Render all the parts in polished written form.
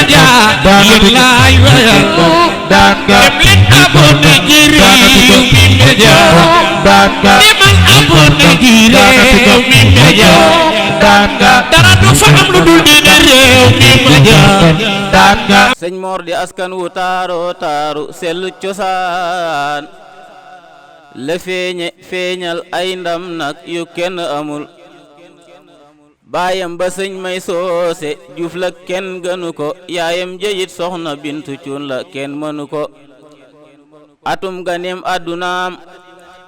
media yëllaay wayal dem leen abonné ci Rewmi Media demal abonné ci Rewmi Media dara du fa am lu dul diine Rewmi Media sëñ Mor di askan wu taaro taaru sellu cosaan la feeñal ay ndam nag yu kenn amul baayam ba sëñ may soose juuf la kenn gënu ko yaayam jëyit soxna bintu cuun la kenn mënu ko atum ganeem addunaam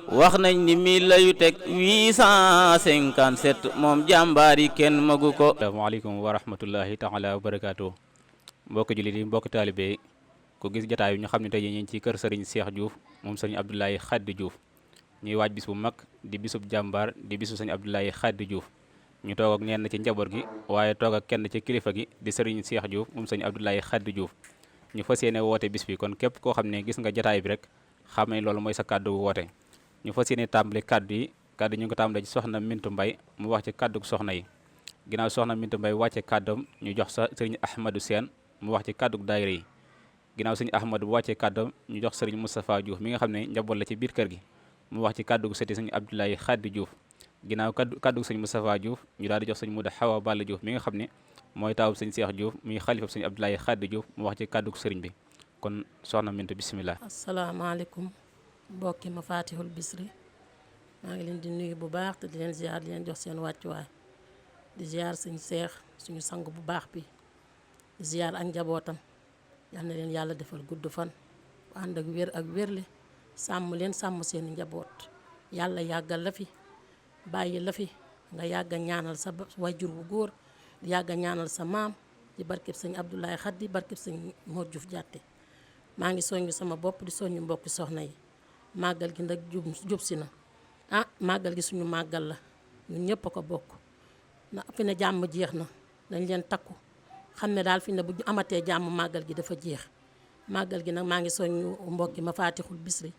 wax nañ ni mi layu teg 857 moom jàmbaar yi kenn magu ko. asalaamaaleykum wa rahmatullahi taala wa barakaatu mbokki jullit yi mbokki taalibe yi ku gis jotaay bi ñu xam ne tey ñu ngi ci kër Serigne Cheikh Diouf moom Serigne Abdoulaye Khady Diouf ñuy waaj bis bu mag di bisub jàmbaar di bisu Serigne Abdoulaye Khady Diouf ñu toog ak ñenn ci njaboot gi waaye toog ak kenn ci kilifa gi di Serigne Cheikh Diouf moom Serigne Abdoulaye Khady Diouf ñu fas yéene woote bis bi kon képp koo xam ne gis nga jotaay bi rek xam ne loolu mooy sa kàddu woote ñu fas yéene tàmbali kàddu yi ñu ngi ko tàmbale ci soxna Mintu Mbay mu wax ci kàddu soxna yi ginnaaw soxna Mintu Mbay wàcce kàddoom ñu jox sa Serigne Ahmadou Sène mu wax ci kàddu daayira yi ginnaaw Serigne Ahmadou bu wàccee kàddoom ñu jox Serigne Moustapha Diouf mi nga xam ne njaboot la ci biir kër gi mu wax ci kàddu sëti Serigne Abdoulaye Khady Diouf ginnaaw kàddu Serigne Moustapha Diouf ñu daal di jox Serigne Mouda Hawa Balla Diouf mi nga xam ne mooy taawub Serigne Cheikh Diouf muy xalifa Serigne Abdoulaye Khady Diouf mu wax ci kàddu Serigne bi kon soxna Mintu bisimilah. asalaamaaleykum mbokki Mafatihul Bichri maa ngi leen di nuyu bu baax te di leen ziar di leen jox seen wàccuwaay di ziar suñu seex suñu sang bu baax bi di ziar ak njabootam yal na leen yàlla defal gudd fan ànd ak wér ak wérle sàmm leen sàmm seen njaboot yàlla yàggal la fi bàyyi la fi nga yàgg a ñaanal sa wajur bu góor yàgg a ñaanal sa maam di barkeb sëñ Abdoulaye Khady barkeb sëñ Mor Diouf Diatté maa ngi soññu sama bopp di soññu mbokki soxna yi màggal gi nag jub si na màggal gi suñu màggal la ñun ñëpp a ko bokk na fi ne jàmm jeex na dañ leen takku xam ne daal fi ne bu amatee jàmm màggal gi dafa jeex màggal gi nag maa ngi soññu mbokki Mafatihul Bichri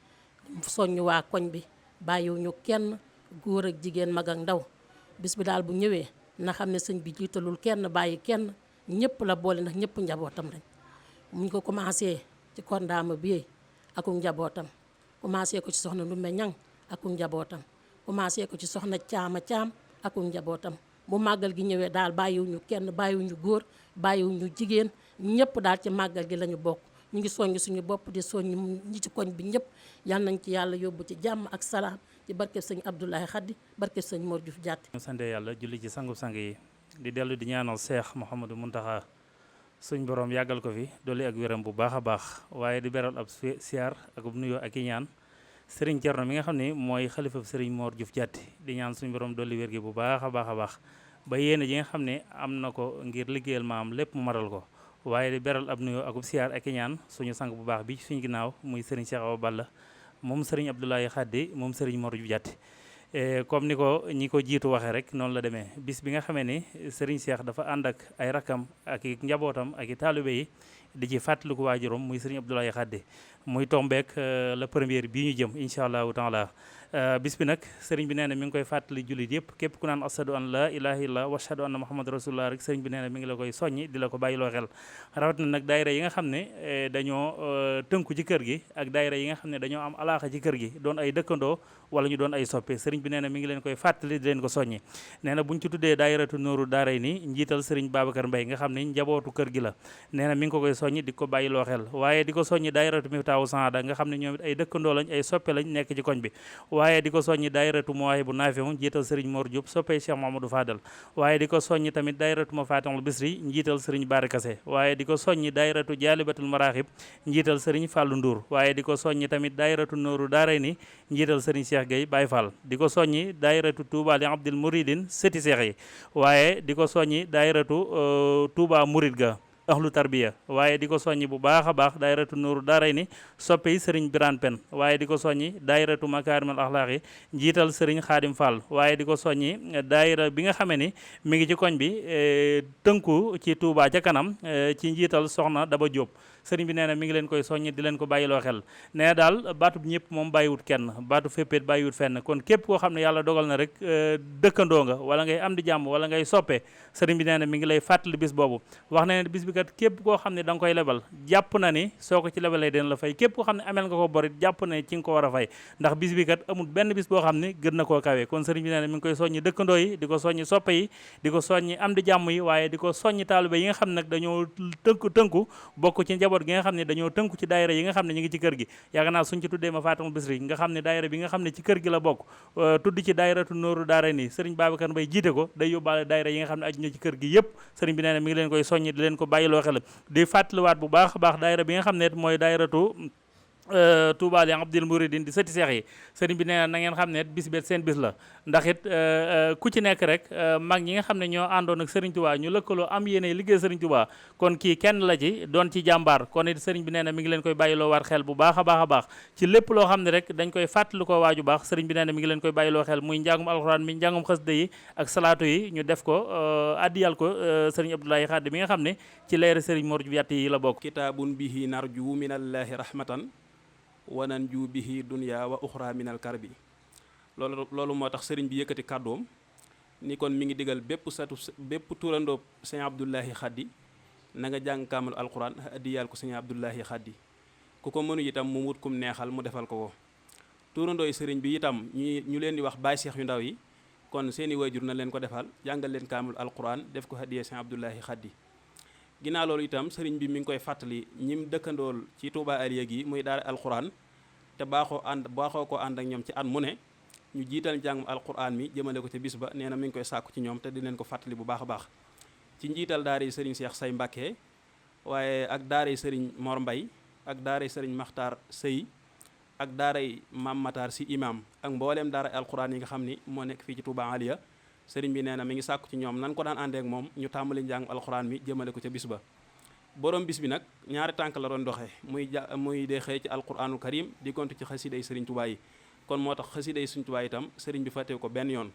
soññu waa koñ bi bàyyiwuñu kenn góor ak jigéen mag ak ndaw bis bi daal bu ñëwee na xam ne sëñ bi jiitalul kenn bàyyi kenn ñëpp la boole ndax ñëpp njabootam lañ muñ ko commencé ci kondaama bi ak njabootam commencé ko ci soxna Ndumbe Ñang ak njabootam commencé ko ci soxna Caama Caam ak njabootam bu màggal gi ñëwee daal bàyyiwuñu kenn bàyyiwuñu góor bàyyiwuñu jigéen ñëpp daal ci màggal gi lañu bokk ñu ngi soññ suñu bopp di soññ ñi ci koñ bi ñëpp yal nañ ci yàlla yóbbu ci jàmm ak salaam ci barkeb sëñ Abdoulaye Khady barkeb sëñ Mor Diouf Diatté. ñu sante yàlla julli ci sangu-sang yi di dellu di ñaanal Cheikh Mouhamadou Mountakha suñ borom yàggal ko fi dolli ak wéram bu baax a baax waaye di beral ab siyaar ak nuyoo ak i ñaan Serigne Thierno mi nga xam ne mooy xalifa Serigne Mor Diouf Diatté di ñaan suñu borom dolli wér gi bu baax a baax a baax ba yéene ji nga xam ne am na ko ngir liggéeyal maam lépp mu maral ko waaye di beral ab nuyoo akub siyaar ak i ñaan suñu sang bu baax bi suñu ginnaaw muy Serigne Cheikh Awa Balla moom Serigne Abdoulaye Khady moom Serigne Mor Diouf Diatté comme ni ko ñi ko jiitu waxee rek noonu la demee bis bi nga xamee ni Serigne Cheikh dafa ànd ak ay rakkam ak i njabootam ak i taalibe yi di ci fàttaliku waajuram muy Serigne Abdoulaye Khady muy tombeek la première bii ñu jëm incha allahu taala bis bi nag sëriñ bi nee na mi ngi koy fàttali jullit yëpp képp ku naan ashadu an la ilaha illallah wa ashadu anna muhammad rasulullah rek sëriñ bi nee na mi ngi la koy soññi di la ko bàyyiloo xel rawat na nag daayira yi nga xam ne dañoo tënku ci kër gi ak daayira yi nga xam ne dañoo am alaaxa ci kër gi doon ay dëkkandoo wala ñu doon ay soppe sëriñ bi nee na mi ngi leen koy fàttali di leen ko soññi nee na buñ ci tuddee daayiratu nooru daaray ni njiital sëriñ Babacar Mbaye nga xam ne njabootu kër gi la nee na mi ngi ko koy soññi di ko bàyyiloo xel waaye di ko soññi daayiratu Miftaahu Saada nga xam ne ñoom it ay dëkkandoo lañ ay soppe lañ nekk ci koñ bi waaye di ko soññi daayiratu Mawaahibu Naafi'u njiital sëriñ Mor Diop soppee Cheikh Mamadou Fadal waaye di ko soññi tamit daayiratu Mafatihul Bichri njiital sëriñ Bara Kassé waaye di ko soññi daayiratu Jaalibatul Maraaxib njiital sëriñ Fallou Ndour waaye di ko soññi tamit daayiratu Nooru Daarayni njiital sëriñ Cheikh Gueye Baye Fall di ko soññi daayiratu Touba li Abdil Mouridine sëti Cheikh yi waaye di ko soññi daayiratu Touba Mourid ga ahlu tarbiya waaye di ko soññi bu baax a baax daayiratu Nuuru Daarayni soppe yi sëriñ Birane Pen waaye di ko soññi daayiratu Makaarimal Axlaaq yi njiital sëriñ Xaadim Fall waaye di ko soññi daayira bi nga xamee ni mi ngi ci koñ bi tënku ci Touba ca kanam ci njiital soxna Daba Diop sëriñ bi nee na mi ngi leen koy soññi di leen ko bàyyiloo xel nee na daal baatub ñëpp moom bàyyiwut kenn baatu féppéet bàyyiwut fenn kon képp koo xam ne yàlla dogal na rek dëkkandoo nga wala ngay am di jàmm wala ngay soppe sëriñ bi nee na mi ngi lay fàttali bis boobu wax na ne bis bi kat képp koo xam ne da nga koy lebal jàpp na ni soo ko ci lebalee dina la fay képp koo xam ne amel nga ko borit jàpp na ci nga ko war a fay ndax bis bi kat amul benn bis boo xam ne gën na koo kawee kon sëriñ bi nee na mi ngi koy soññi dëkkandoo yi di ko soññi soppe yi di ko soññi am di jàmm yi waaye di ko soññi taalibe yi nga xam ne nag dañoo tënku bokk ci njaboot gi nga xam ne dañoo tënku ci daayira yi nga xam ne ñu ngi ci kër gi yaakaar naa suñ ci tuddee Mafatihul Bichri nga xam ne daayira bi nga xam ne ci kër gi la bokk tudd ci daayiratu Nooru Daarayni sëriñ Babacar Mbaye jiite ko day yóbbaale daayira yi nga xam ne aju ñu ci kër gi yëpp sëriñ bi nee na mi ngi leen koy soññi di leen ko bàyyiloo xel di fàttaliwaat bu baax a baax daayira bi nga xam ne mooy daayiratu Touba li Abdil Mouridine di sëti seex yi sëriñ bi nee na ngeen xam ne bis bet seen bis la ndax it ku ci nekk rek mag ñi nga xam ne ñoo àndoon ak sëriñ Touba ñu lëkkaloo am yéene liggéey sëriñ Touba kon kii kenn la ci doon ci jàmbaar kon it sëriñ bi nee na mi ngi leen koy bàyyiloo war xel bu baax a baax a baax ci lépp loo xam ne rek dañ koy fàttali ko waaju baax sëriñ bi nee na mi ngi leen koy bàyyiloo xel muy njàngum alxuraan mi njàngum xasida yi ak salaatu yi ñu def ko addiyal ko sëriñ Abdoulaye Khadi mi nga xam ne ci leer sëriñ Mor Diouf Yatt yi la bokk kitaabun bihi narju minallahi rahmatan wanan ju bihi dunya wa uxra minal karbi loolu moo tax sëriñ bi yëkkati kàddoom ni kon mi ngi digal bépp turandoo sëñ Abdoulahi Khadi na nga jàng kaamul alquran addiyaal ko sëñ Abdoulahi Khadi ku ko mënu itam mu wut kum neexal mu defal ko turandooy sëriñ bi itam ñu leen di wax baay seex yu ndaw yi kon seeni waajur na leen ko defal jàngal leen kaamul alquran def ko addiya sëñ Abdoulahi Khadi ginnaaw loolu itam sëriñ bi mi ngi koy fàttali ñim dëkkandool ci Touba Aliya gi muy daara alquran te baaxoo ko ànd ak ñoom ci at mu ne ñu jiital njàngum alquran mi jëmale ko ca bis ba nee na mi ngi koy sàkku ci ñoom te di leen ko fàttali bu baax a baax ci njiital daara yi sëriñ Cheikh Say Mbàkke waaye ak daara yi sëriñ Mor Mbay ak daara yi sëriñ Maxtaar Sëy ak daara yi Maam Matar si imam ak mbooleem daara alquran yi nga xam ni moo nekk fii ci Touba Aliya sëriñ bi nee na mi ngi sàkku ci ñoom nan ko daan àndee ak moom ñu tàmbali njàng alxuraan mi jëmale ko ca bis ba borom bis bi nag ñaari tànk la doon doxee muy dee xëy ci alquranul karim di gontu ci xasiday sëriñ Tuubaa yi kon moo tax xasiday sëriñ Tuubaa itam sëriñ bi fàttewu ko benn yoon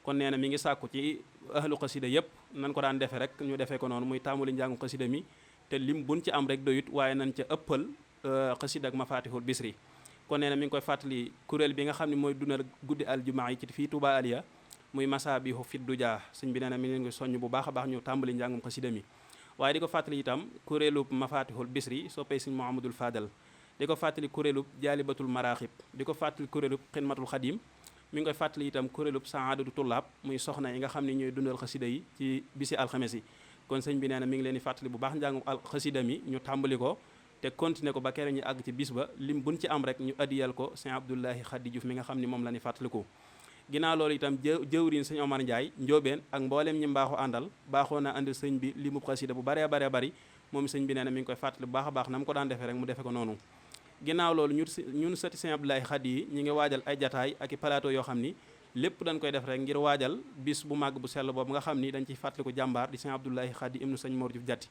kon nee na mi ngi sàkku ci ahlu xasida yëpp nan ko daan defee rek ñu defee ko noonu muy tàmbali njàngu xasida mi te lim buñ ci am rek doyut waaye nañ ca ëppal xasida ak Mafatihul Bichri kon nee na mi ngi koy fàttali kuréel bi nga xam ne mooy dundal guddi aljumaa yi ci fii Touba Aliya muy masaabihu fit du jaa sëñ bi nee na mi ngi leen koy soññ bu baax a baax ñu tàmbali njàngum xasida mi waaye di ko fàttali itam kuréelub Mafatihul Bichri soppee sëñ Mouhamadul Fadal di ko fàttali kuréelub jaalibatul maraaxib di ko fàttali kuréelub xidmatul xadim mi ngi koy fàttali itam kuréelub saadatu tullaab muy soxna yi nga xam ne ñooy dundal xasida yi ci bisi alxames yi kon sëñ bi nee na mi ngi leen di fàttali bu baax njàngum xasida mi ñu tàmbali ko te continuer ko ba kere ñu àgg ci bis ba lim buñ ci am rek ñu addiyal ko sëñ Abdoulahi Khadi Diouf mi nga xam ni moom la ni fàttaliku ginnaaw loolu itam jëwriñ sëñ Omar Ndiaye njóobeen ak mbooleem ñi mbaaxu àndal baaxoo na andil sëñ bi li mu xasida bu baree baree bari moom sëñ bi nee na mi ngi koy fàttali bu baax a baax na mu ko daan defee rek mu defe ko noonu ginnaaw loolu ñun sëti sëñ Abdoulahi Khadi yi ñi ngi waajal ay jataay ak i plateau yoo xam ni lépp dañ koy def rek ngir waajal bis bu màgg bu sell boobu nga xam ni dañ ciy fàttaliku jàmbaar di sëñ Abdoulahi Khadi ibnu sëñ Mor Diouf Jatti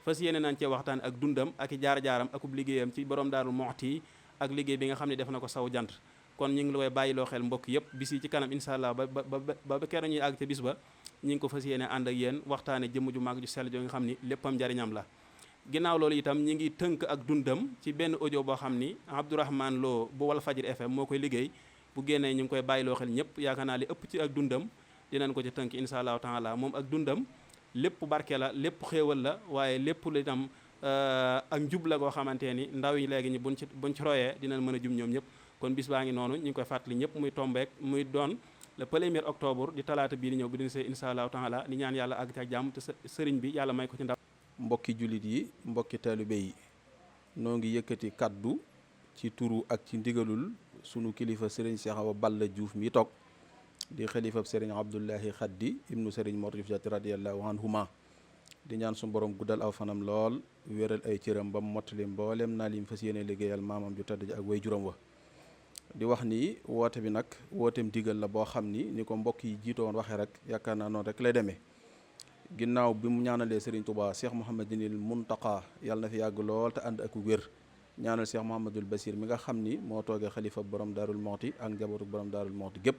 fas yéene nañ cee waxtaan ak dundam ak i jaar-jaaram akub liggéeyam ci borom Daaru Muxti ak liggéey bi nga xam ne def na ko saw jant kon ñu ngi la koy bàyyiloo xel mbokk yëpp bis yi ci kanam incha allah ba keroog ñuy àgg ca bis ba ñu ngi ko fas yéene ànd ak yéen waxtaane jëmm ju màgg ju sell joo nga xam ni léppam njariñam la ginnaaw loolu itam ñi ngi tënk ak dundam ci benn audio boo xam ni Abdourahmane Lo bu Wal Fajri FM moo koy liggéey bu génnee ñu ngi koy bàyyiloo xel ñëpp yaakaar naa li ëpp ci ak dundam dinañ ko ci tënk incha allahu taala moom ak dundam lépp barke la lépp xéewal la waaye lépp lu itam ak njub la goo xamante ni ndaw yi léegi ñi buñ ci royee dinañ mën a jub ñoom ñëpp kon bis baa ngi noonu ñu ngi koy fàttali ñëpp muy tombeek muy doon le 1er octobre di talaata bii di ñëw bi dina see insha allahu taala di ñaan yàlla àgg ci ak jàmm te sëriñ bi yàlla may ko ci ndaw mbokki jullit yi mbokki taalibe yi noo ngi yëkkati kaddu ci turu ak ci ndigalul sunu kilifa sëriñ Cheikh Awa Balla Diouf mi toog di xalifab sëriñ Abdoulahi Khadi ibnu sëriñ Mor Diouf Jatti radiyallahu anhuma di ñaan su borom guddal aw fanam lool wéral ay cëram ba mu mottali mboolem naa lim fas yéene liggéeyal maamam ju tëdd ji ak way juram wa di wax ni woote bi nag wooteem digal la boo xam ni ko mbokk yi jiitoo woon waxee rek yaakaar naa noonu rek lay demee ginnaaw bi mu ñaanalee Serigne Touba Cheikh Mouhamadinil Muntaqa yàlla na fi yàgg lool te ànd ak wér ñaanal Cheikh Mouhamadul Basir mi nga xam ni moo toogee xalifa borom Daarul Moxti ak njabootu borom Daarul Moxti gépp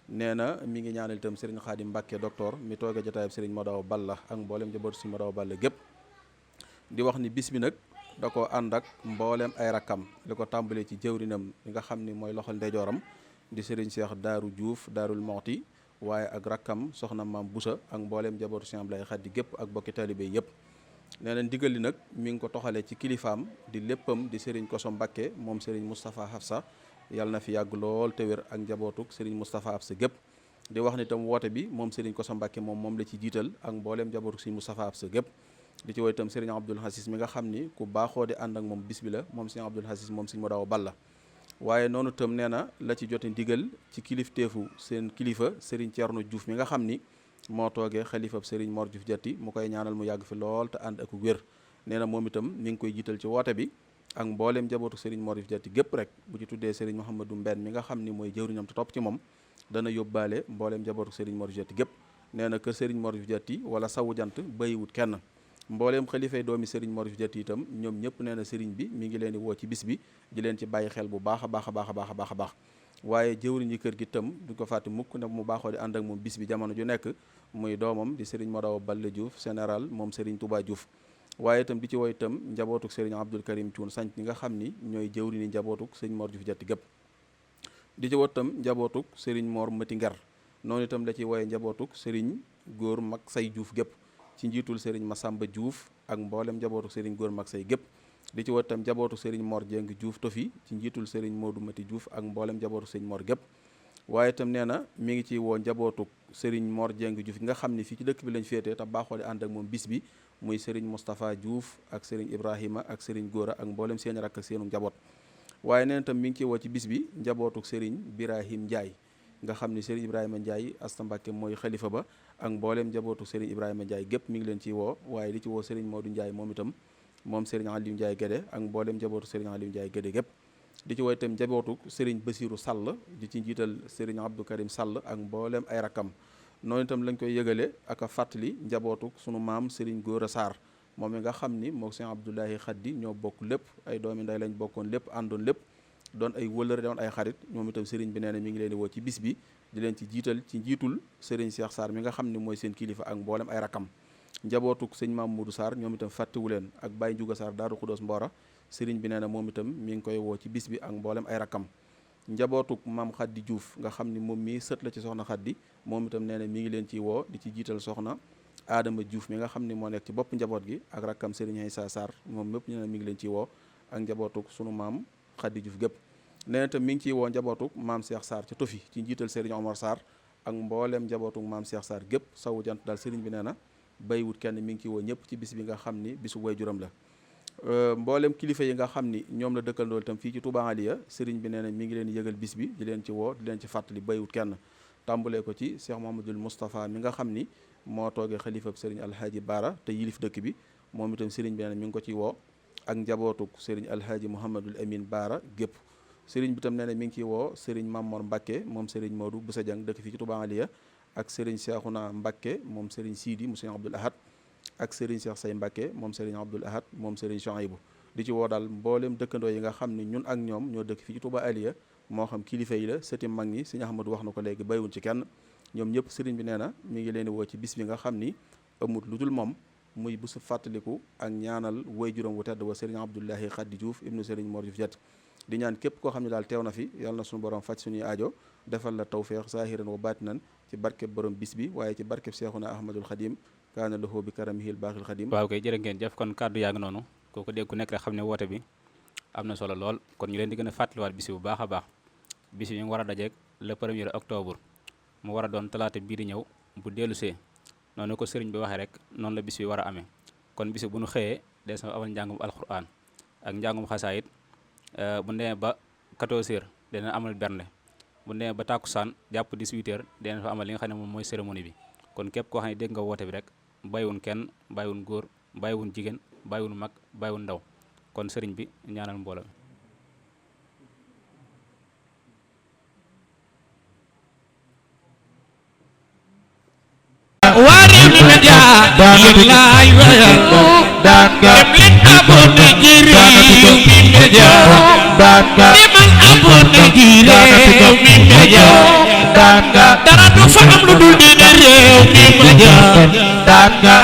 nee na mi ngi ñaanal itam Serigne Khadim Mbacke docteur mi toogee jotaayab Serigne Modaw Balla ak mboolem njabootu si Modaw Balla gépp di wax ni bis bi nag da ko ànd ak mboolem ay rakkam li ko tàmbalee ci jëwrinam li nga xam ni mooy loxol ndeyjooram di Serigne Cheikh Daaru Diouf Daarul Moxti waaye ak rakkam soxna maam Boussa ak mboolem njabootu Cheikh Abdoulaye Khadi gépp ak bokki taalibe yëpp nee na ndigal li nag mi ngi ko toxalee ci kilifaam di léppam di Serigne Koso Mbakke moom Serigne Moustapha Hafsa yàlla na fi yàgg lool te wér ak njabootuk Serigne Moustapha Hafsa gépp di wax ni tam woote bi moom Serigne Koso Mbakke moom la ci jiital ak mbooleem njabootuk Serigne Moustapha Hafsa gépp di ci woy itam Serigne Abdoul Hasis mi nga xam ni ku baaxoo di ànd ak moom bis bi la moom Serigne Abdoul Hasis moom Serigne Modaw Balla waaye noonu itam nee na la ci jote ndigal ci kilifteefu seen kilifa Serigne Thierno Diouf mi nga xam ni moo toogee xalifab Serigne Mor Diouf Diatty mu koy ñaanal mu yàgg fi lool te ànd ak wér nee na moom itam mi ngi koy jiital ci woote bi ak mbooleem njabootu Serigne Mor Diouf Diatty gépp rek bu ci tuddee Serigne Mouhamadou Mbenn mi nga xam ni mooy jëwriñam te topp ci moom dana yóbbaale mbooleem njabootu Serigne Mor Diouf Diatty gépp nee na kër Serigne Mor Diouf Diatty wala sawu jant bàyyiwut kenn mbooleem xalifay doomi Serigne Mor Diouf Diatty itam ñoom ñëpp nee na Serigne bi mi ngi leen di woo ci bis bi di leen ci bàyyi xel bu baax a baax a baax a baax a baax a baax waaye jëwriñ yi kër gi itam du ko fàtte mukk ne mu baaxoo di ànd ak moom bis bi jamono ju nekk muy doomam di Serigne Modaw Balla Diouf général moom Serigne Touba Diouf waaye itam di ci woy itam njabootuk Serigne Abdoul Karim Thioune sanc ñi nga xam ni ñooy jëwriñ yi njabootuk Serigne Mor Diouf Diatty gépp di ci wot itam njabootuk Serigne Mor Mati Nger noonu itam la ci woye njabootuk Serigne Góor Mag Say Diouf gépp ci njiitul Serigne Massamba Diouf ak mboolem njabootuk Serigne Góor Mag Say gépp di ci wot itam njabootuk Serigne Mor Dieng Diouf Tofi ci njiitul Serigne Modou Mati Diouf ak mboolem njabootuk Serigne Mor gépp waaye itam nee na mi ngi ci woo njabootuk Serigne Mor Dieng Diouf nga xam ni fii ci dëkk bi lañ féetee te baaxoo di ànd ak moom bis bi muy Serigne Moustapha Diouf ak Serigne Ibrahima ak Serigne Góora ak mboolem seen rakk ak seenu njaboot waaye nee na tam mi ngi ci woo ci bis bi njabootuk Serigne Birahim Ndiaye nga xam ni Serigne Ibrahima Ndiaye Asta Mbàkke mooy xalifa ba ak mboolem njabootuk Serigne Ibrahima Ndiaye gépp mi ngi leen ciy woo waaye di ci woo Serigne Modou Ndiaye moom itam moom Serigne Aliou Ndiaye Guédé ak mboolem njabootuk Serigne Aliou Ndiaye Guédé gépp di ci woo itam njabootuk Serigne Bassirou Sall di ci njiital Serigne Abdou Karim Sall ak mboolem ay rakkam noonu itam lañ koy yëgale ak a fàttali njabootuk sunu maam Serigne Gora Sarr moom mi nga xam ni moom Serigne Abdoulahi Khady ñoo bokk lépp ay doomi nday lañ bokkoon lépp àndoon lépp doon ay wëllëre doon ay xarit ñoom itam Serigne bi nee na mi ngi leen di woo ci bis bi di leen ci jiital ci njiitul Serigne Cheikh Sarr mi nga xam ni mooy seen kilifa ak mboolem ay rakkam njabootuk sëñ Maam Modou Sarr ñoom itam fàttewu leen ak Baye Ndiouga Sarr Daaru Xudoos Mbora Serigne bi nee na moom itam mi ngi koy woo ci bis bi ak mboolem ay rakkam njabootuk maam Khady Diouf nga xam ni moom mii sët la ci soxna Khady moom itam nee na mi ngi leen ciy woo di ci jiital soxna Adama Diouf mi nga xam ni moo nekk ci bopp njaboot gi ak rakkam Serigne Issa Sarr moom mépp nee na mi ngi leen ciy woo ak njabootuk sunu maam Khady Diouf gépp nee na itam mi ngi ciy woo njabootuk maam Cheikh Sarr ca Tofi ci njiital Serigne Omar Sarr ak mbooleem njabootuk maam Cheikh Sarr gépp sawu jant daal Serigne bi nee na bayiwut kenn mi ngi ciy woo ñëpp ci bis bi nga xam ni bisu waajuram la mboolem kilifa yi nga xam ni ñoom la dëkkandool itam fii ci Touba Aliya Serigne bi nee na mi ngi leen yëgal bis bi di leen ci woo di leen ci fàttali bayiwut kenn tàmbalee ko ci Cheikh Mouhamadoul Moustapha mi nga xam ni moo toogee xalifab Serigne Alhaaji Baara te yilif dëkk bi moom itam Serigne bi nee na mi ngi ko ciy woo ak njabootuk Serigne Alhaaji Mouhamadoul Amine Baara gépp Serigne bi tam nee na mi ngi ciy woo Serigne Mamor Mbakke moom Serigne Modou Boussa Dieng dëkk fii ci Touba Aliya ak Serigne Cheikhouna Mbakke moom Serigne Sidi mu Serigne Abdoul Ahad ak Serigne Cheikh Say Mbakke moom Serigne Abdoul Ahad moom Serigne Chouaïbou di ci woo daal mboolem dëkkandoo yi nga xam ne ñun ak ñoom ñoo dëkk fii ci Touba Aliya moo xam kilifa yi la sëti mag ñi Serigne Ahmadou wax na ko léegi bayiwuñ ci kenn ñoom ñëpp Serigne bi nee na mi ngi leen di woo ci bis bi nga xam ni amut lu dul moom muy bésu fàttaliku ak ñaanal way juróom wu tedd wa Serigne Abdoulahi Khady Diouf ibnu Serigne Mor Diouf Diatty di ñaan képp koo xam ne daal teew na fi yàlla na suñu borom faj suñuy aajo defal la tawfeex zaahiran wa baatinan ci barkeb borom bis bi waaye ci barkeb Seexuna Ahmadul Xadim kaana lahu bi karamihil baaxil xadim waaw kay jërë ngeen jëf kon kàddu yaa ngi noonu kooku dégg ku nekk rek xam ne woote bi am na solo lool kon ñu leen di gën a fàttaliwaat bis bi bu baax a baax bis bi ñu ngi war a dajeeg le 1er octobre mu war a doon talaata bii di ñëw bu dellusee noonu ko sëriñ bi waxee rek noonu la bis bi war a amee kon bis bi bu ñu xëyee des na amal njàngum alquran ak njàngum xasaayit bu demee ba 14h dina amal bernde bu demee ba tàkkusaan jàpp 18h dina fa amal li nga xam ne moom mooy cérémonie bi kon képp koo xam ne dégg nga woote bi rek bàyyiwun kenn bàyyiwun góor bàyyiwun jigéen bàyyiwun mag bàyyiwun ndaw kon sëriñ bi ñaanal mbooloo wari mi media lillahi wa danga lim abonné jiri mi media danga liman abonné jiri mi media danga dara du fa am lu dul di réew mi media danga